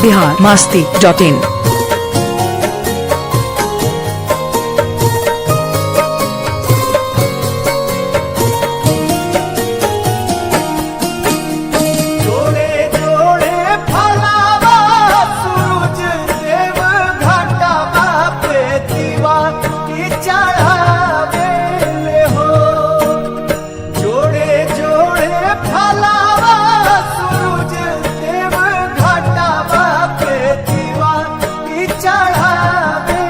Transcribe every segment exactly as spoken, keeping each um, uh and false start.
Bihar Masti dot in. जोड़े जोड़े फलावा सूरज देव घाटा बापे दीवा की चढ़ावे ले हो। जोड़े जोड़े फलावा सूरज देव घाटा बापे दीवा की चढ़ावे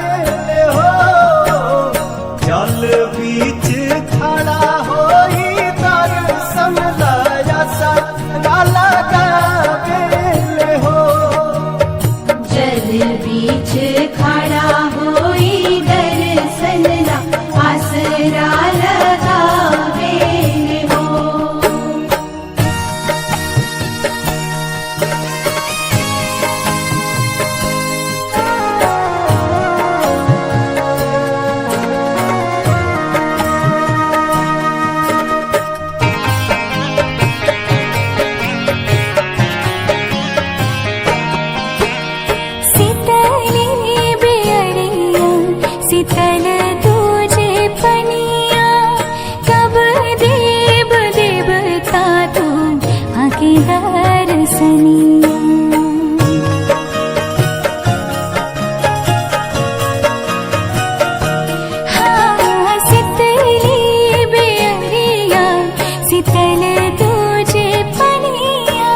ले हो। जल बीच खड़ा होई दर्शन लाया सा काला गावे ले हो। जल बीच खड़ा होई दर्शन ला आसरा लगावे हो। शीतली बेअरिया, शीतल तुझे पनिया, कब देव देवता तू आके दर्शनिया। हाँ, शीतली बेअरिया, शीतल तुझे पनिया,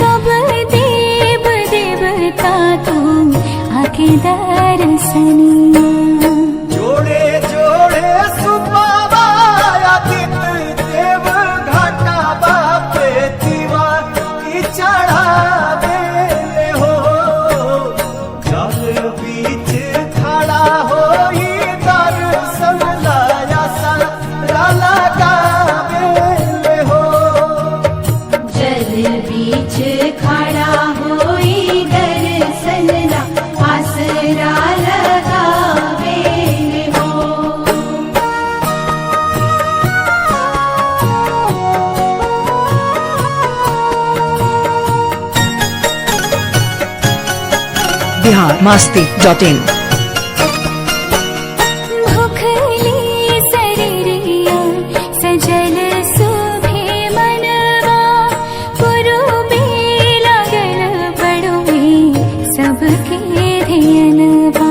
कब देव देवता तू आके दर्शनिया। जोड़े जोड़े सुपावा आदित्य देव घाटा बापे दीवा की चढ़ावे ले हो। जल बीच खड़ा होई दर्शन लाया सा काला गावे ले हो। जल बीच खड़ा होई दर्शन ला आसरा लगावे हो। Bihar Masti dot in. भुखली सरीरिया सजल सोभे मनवा, पुरुबे लागल बड़ुए सबके धियनवा।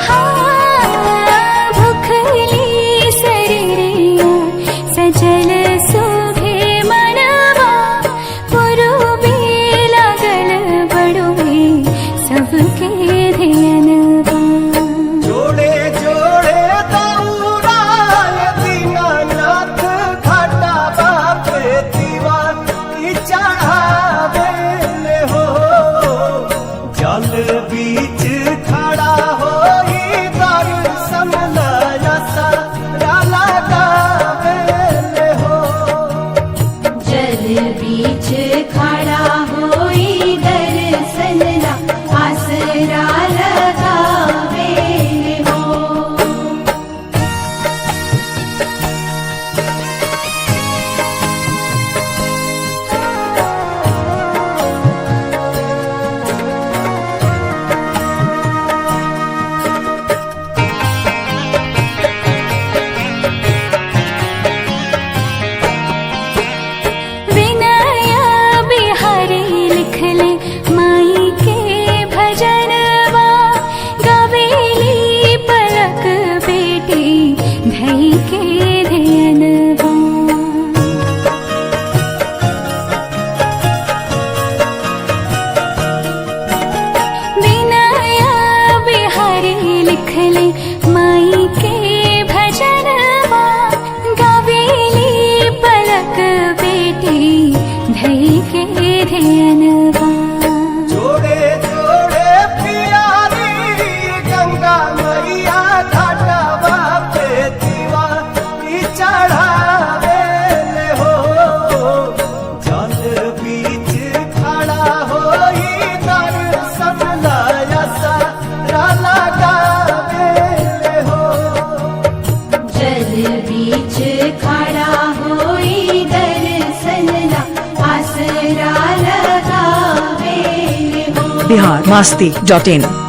हाँ, भुखली सरीरिया सजल सोभे मनवा, पुरुबे लागल बड़ुए सबके धियनवा। जोड़े जोड़े दौड़ाए दीनानाथ घाटा बापे दीवा की चढ़ावे ले हो। जल बीच खड़ा होई दर्शन लाया सा काला गावे ले हो। जल बीच खड़ा होई दर्शन ला आसरा लगावे हो। विनय बिहारी लिख ले माई के भजनवा, गावेली पलक बेटी धई के ध्यानवा। विनय बिहारी लिख ले माई के भजनवा, गावेली पलक बेटी धई के ध्यानवा। जोड़े जोड़े प्यारी गंगा मैया घाटवा पे दीवा की चढ़ावे ले हो। जल बीच खड़ा होई दर्शन लाया सा काला गावे ले हो। जल बीच खड़ा होई दर्शन Bihar Masti dot in.